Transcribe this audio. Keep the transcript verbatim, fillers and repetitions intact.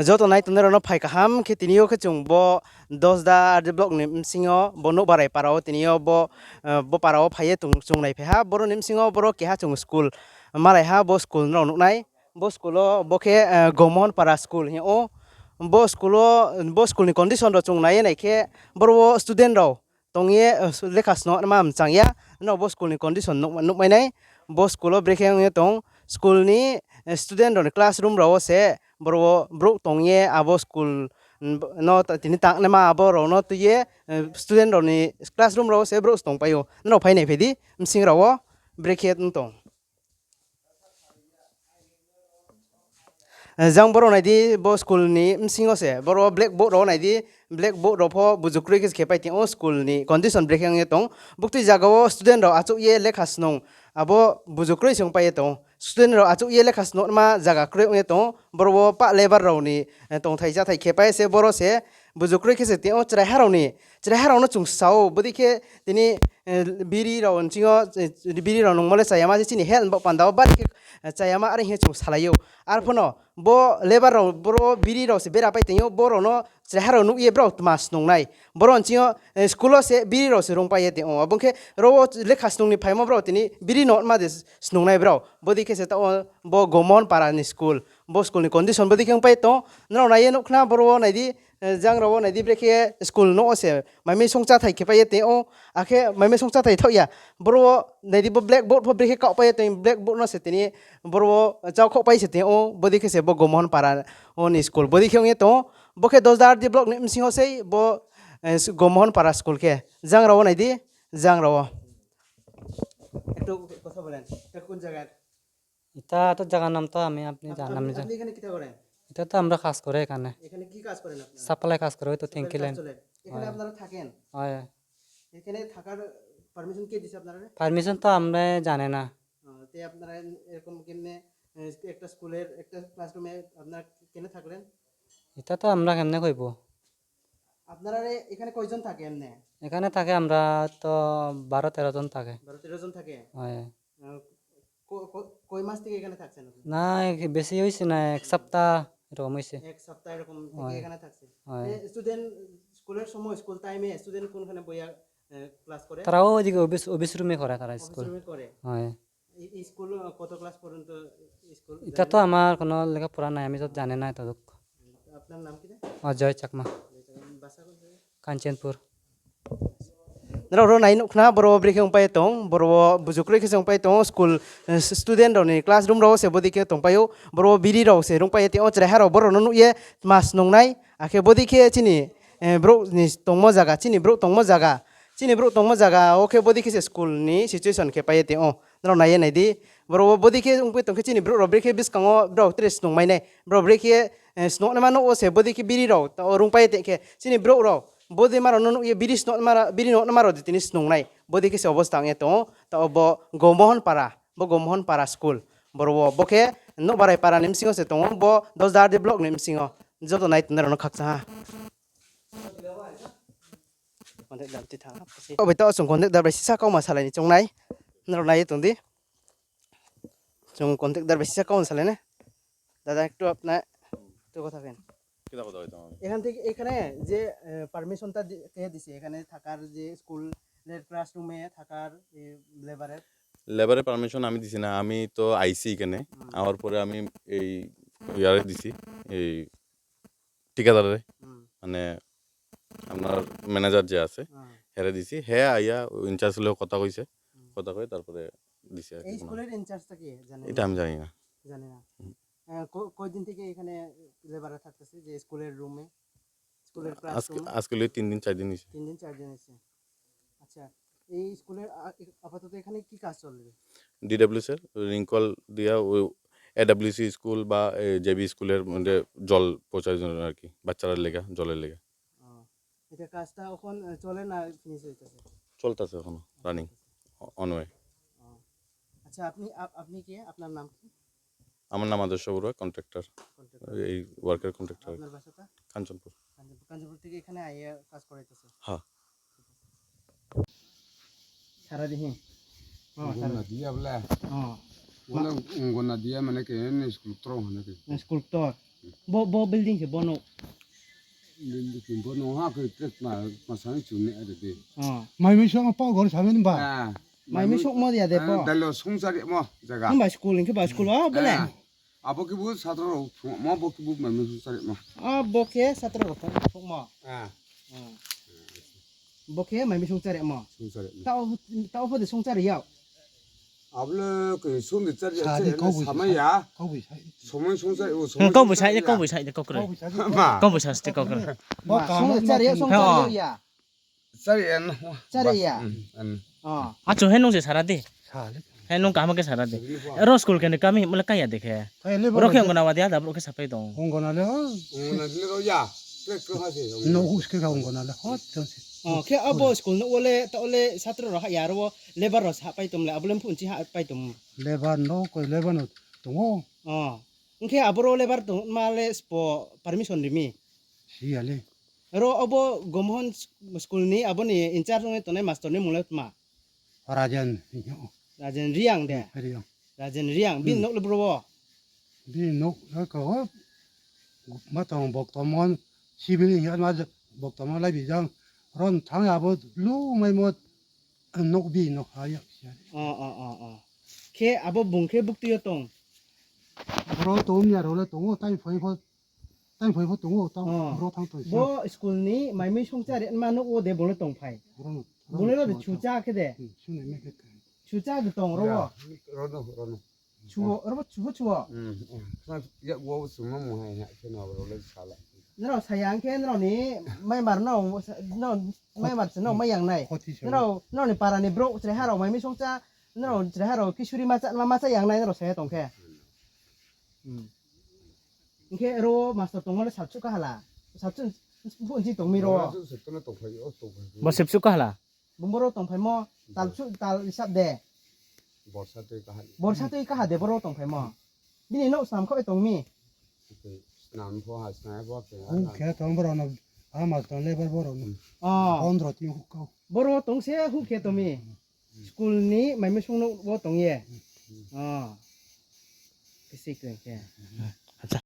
Joto nai tongnai rokno phai kaham khe tini o khe chwng bo Dosda R D block ni bsing o bo Nokbarai para o tini o bo, eh, bo para o phai ye tong-, chwng nai phai ha. Borok ni bsing o borok keha chwng school malai ha, bo school no nuknai. Bo school o bo khe, eh, Gomohon para school hing o. Bo school o, bo school ni condition rok chwng nai ye nai khe boro o student rok tong ye, eh, lekha swnokma mwchang ya. No bo school ni condition nuk-, nukmai nai. Bo school o brekhe wng ye tong. School ni, eh, student rok ni classroom rok o se boro o borok tong ye abo school, mm, no ta-, tini tang naima abo rok no twi ye, eh, student rok ni classroom rok o se borok tong pai o. Norok phai nai phai di bsing rok o brekhe wng tong. Jang borok nai di bo school ni bsing o se, borok blackboard rok nai di, blackboard rok pho buju kwrwi khe se khe pai tong o school ni condition brekhe wng ye tong. Buktui jaga o student rok achuk ye lekha swnong abo buju kwrwi se wng pai ye tong o. Student rok achuk ye lekha swnokma jaga kwrwi wng ye tong o. Borok bo pa labour rok ni, eh, tongthai chathai khe pai se borok se buju kwrwi khe se tong o chwrai ha rok ni. Chwrai ha rok no chwng sa o, bwdwi khe tini, eh, biri rok nching o, eh, biri rok nungma le chaya ma se chini health ni bo panda o bari khe, eh, chaya ma are hing ye chwng salai o. Ar phono bo labour rok boro biri rok se bera pai tong o, borok no chwrai ha rok nuk ye borok tma swnung nai. Borok nching o, eh, school o se biri rok se rung pai ye tong o. Abo khe ro o lekha swnung ni phaima borok tini biri no ma de swnung nai borok. Bwdwi khe se ta o bo Gomohon para ni school. Bo school ni condition bwdwi khe wng pai tong o. Norok nai ye nuk khna boro o nai di, eh, jang rok o nai di brekhe school no o se mai mui song chathai khe pai ye tong o. Akhe mai mui song chathai thok ya. Boro o nai di bo blackboard pho brekhe kok pai ye tong o. Blackboard no se tini boro o chao khok pai se tong o. Bwdwi khe se bo Gomohon para o ni school. Bwdwi khe wng ye tong o. Bo khe Dosda R D block ni bsing o sei bo, eh, Gomohon para school khe. Jang rok o nai di, jang rok o. একটু কথা বলেন, এটা কোন জায়গার? এটা তো জায়গার নাম তো আমি আপনি আপ-, জানেন, আপনি, আমি জানি। আপনি এখানে কিতা করেন? এটা তো আমরা কাজ করে এখানে। এখানে কি কাজ করেন আপনারা? সাপ্লাই কাজ করে, ওই তো সাপ্লাইর ট্যাঙ্কি কাজ লাইন। চলে। এখানে হয়। আপনারা থাকেন? হয়। এখানে থাকার পারমিশন কে দিছে আপনারা? পারমিশন তো আমরা জানি না। ও, তে আপনারা এরকম কেমনে, এ, একটা স্কুলের একটা ক্লাসরুমে আপনারা কেন থাকলেন? এটা তো আমরা কেমনে কইব? আপনারা এখানে কয়জন থাকে এমনে? এখানে থাকে আমরা তো বারো তেরো জন থাকে। বারো তেরো জন থাকে? হয়। আহ, ক-, ক-, কয় মাস থেকে এখানে থাকছেন আপনি? না, এ বেশি হইছে না, এক সপ্তাহ এরকম হইছে। এক সপ্তাহ এরকম থেকে হয়। এখানে থাকছেন। হয়। এ, স্টুডেন্ট স্কুলের সময়, স্কুল টাইমে স্টুডেন্ট কোনখানে বইয়া, এ, ক্লাস করে? তারাও ওইদিকে অফিস, অফিস রুমে করে তারা অফিস স্কুল। রুমে করে? হয়। এই, এই স্কুল, আহ, কত ক্লাস পর্যন্ত স্কুল এটা জানেন? তো আমার কোনো লেখাপড়া নাই, আমি তো জানি না এতটুক। আপনার নাম কি রে? অজয় চাকমা। অজয় চাকমা। বাসা কোন জায়গায়? Kanchanpur. Norok ro nai nuk khna, boro brekhe wng pai tong, boro buju kwrwi khe se wng pai tong, school, eh, student rok ni classroom rok se bwdwi khe tong pai o, boro biri rok se rung pai tong o, chwrai ha rok borok no nuk ye tma swnung nai, akhe bwdwi khe chini, eh, borok ni tongmo jaga, chini borok tongmo jaga, chini borok tongmo jaga o khe bwdwi khe se school ni situation khe pai tong o. Norok nai ye nai di. Borok bo bwdwi khe wngwi tong khe chini borok rok bwdwi khe bwskango borok tre snung mai nai. Borok bwdwi khe, eh, snung nai mano o se bwdwi khe biri rok ta o rung pai tong khe chini borok rok bwdwi ma rok no nuk ye biri snung ma rok, biri no ma rok tini snung nai. Bwdwi khe se obosta wng ye tongo. Ta o bo Gomohon para, bo Gomohon para school. Borok bo, bo khe Nokbarai para ni bsing o se tongo, bo Dosda R D block ni bsing o. Joto nai tongnai rok no khakchang ha. Contact dam ti thang ha, pasi. Obo to chwng contact dam bai sisa kok ma salai ni chong nai. Norok nai tong di. Chwng contact dam bai sisa kok ma salai na. দাদা, একটু আপনার, একটু কথা কেন? কিতা কথা কইতাম আমি? এখান থেকে, এখানে যে, এ, পারমিশনটা দি-, কে দিছে এখানে থাকার, যে স্কুলের ক্লাসরুমে থাকার, এ, লেবারের? লেবারের পারমিশন আমি দিছি না, আমি তো আইছি এখানে। হুম। আমার পরে আমি এই ইয়ারে দিছি, এই ঠিকাদাররে, হুম। মানে আপনার ম্যানেজার যে আছে, হ্যাঁ। হেরে দিছি। হে আইয়া ইনচার্জ লগে কথা কইছে, হুম। কথা কই তারপরে দিছে আর কি এই কোনো। স্কুলের ইনচার্জটা কে জানেন? এটা আমি জানি না। জানি না। হুম। আহ, ক-, কয়দিন থেকে এখানে লেবাররা থাকতেছে যে স্কুলের রুমে, স্কুলের আজকে, ক্লাসরুমে? আজকে লই তিন দিন, চার দিন হইছে। তিন দিন, চার দিন হইছে। আচ্ছা, এই স্কুলের আ-, এ-, আপাতত এখানে কি কাজ চলবে? ডিডব্লিউসি এর রিংকল দিয়া ওই এডব্লিউসি স্কুল বা, এ, জেবি স্কুলের মধ্যে জল পৌঁছানোর জন্য আর কি, বাচ্চারা লেগা, জলের লেগা। ও, এটা কাজটা এখন, আহ, চলে না ফিনিশ হইতেছে? চলতেছে এখনো, রানিং, অন ওয়ে। ও, আচ্ছা, আপনি, আপ-, আপনি কে? আপনার নাম কি? আমার নাম আদর্শ বড়ুয়া, কন্ট্রাক্টর। কন্ট্রাক্টর। এই ওয়ার্কের কন্ট্রাক্টর। আপনার বাসাটা? কাঞ্চনপুর। কাঞ্চনপুর, কাঞ্চনপুর থেকে এখানে আইয়া কাজ করাইতেছে? হ্যাঁ। সারা দিহি? হ্যাঁ, সারা গন্না দিহি। দিয়া বলে। হ্যাঁ। গন্না, গন্না দিয়া মানে কি, এমনি স্কুল তো মানে কি। স্কুল তো। Bo, bo building se bono. Building bono ha ke tek ma, ma sang chuni ada de. Oh. Mai mi song pa gor samen ba. Ah. Mai mi sok mo dia de po. Dalo song chari mo jaga. Hamba school, hingke ba school, oh, bele. Ah. Abo ke bu satro rok thung mo, bo ke bu mai mi song chari mo. Ah, bo ke satro rok thung mo. Ah. Hmm. Bo ke mai mi song chari mo. Song chari mo. Tao, tao pho de song chari yao. Ablo ke song de chari ya, Sadi chari kau na bui samai sai, ya. Kau bui sai. Somoi song chari, o somoi. Kau bui sai de, kau bui sai de, kau kre. Kau bui sai de. Ma. Kau bui sai de, kau kre. Bo ma, kam song de chari ya, song chari ya. Chari en. Chari ya. Hmm, en. Oh. Achu he nung se sara di. Sale. He nung kaham ke sara di. Ro school ke ni kami mula kaya dekhe. Hai le. Ro ke ongona wadia da ro ke sapai dong. Ongona le ho. Ongona le ro ya. Ke ke ha se. No us ke ka ongona le ho chon se. Oh, ke abo school no ole to ole satro ro ha ya ro lebar ro sapai tum le abulem phun chi ha pai tum. Lebar no ko lebar no tongo. Oh. Hingke aboro lebar tong ma le spo permission rimi. Siyale. Ro obo Gomhon s-, school ni aboni in charge wngwi tongnai master ni mung le tma? Rajen. Rajen Riang de? Hmm, Riang. Rajen Riang. Bini nok le bro bo? Bini nok le ko, ma tong bok tomon, civil engineer ma bok tomon lai bijang. Ron thang abo lu mai mo nok bi nok ha ya. Oh, oh, oh, oh. Khe abo bung khe bukti yo tong? Bro tong ya ro le tongo, tai phai pho, tai phai pho tongo, tang Oh. Bro thang tong. Bo school ni mai mi song chari ma nuk o de bole tong phai. Bro no. Bole ro de chucha khe de. Hmm, sung nai me khe. Chucha de tong ro wo. Ro no, ro no. Chuo, ro bo chuo chuo. Hmm, hmm. Sa ya wo sung mo mo hai ha khe no ro le sala. Nro sayang khe nro ni mai mar no, no mai mar se no mai yang nai. Khoti se. Nro, nro ni para ni bro chre ha ro mai mi song cha, nro chre ha ro kisuri ma cha, ma cha yang nai nro saya tong khe. Hmm. Hingke ro master tongmani salchuk kahala. Salchuk bung si tongmi ro. Ro salchuk no tongphai o, tongphai. Bo sepchuk kahala. Bung boro tongphaimo tal chu, tal isap de. Borsa twi kaha. Borsa twi kaha de boro tongphaimo. Bini nok snam kho tongmi. Snam pho ha, snam pho ke. Hu khe tong boro no, ha master lebar boro no. Oh. Pondro tin hu kau. Boro tong se hu khe tongmi. School ni mai mi sung no bo tong ye. Oh. Kisi khe khe.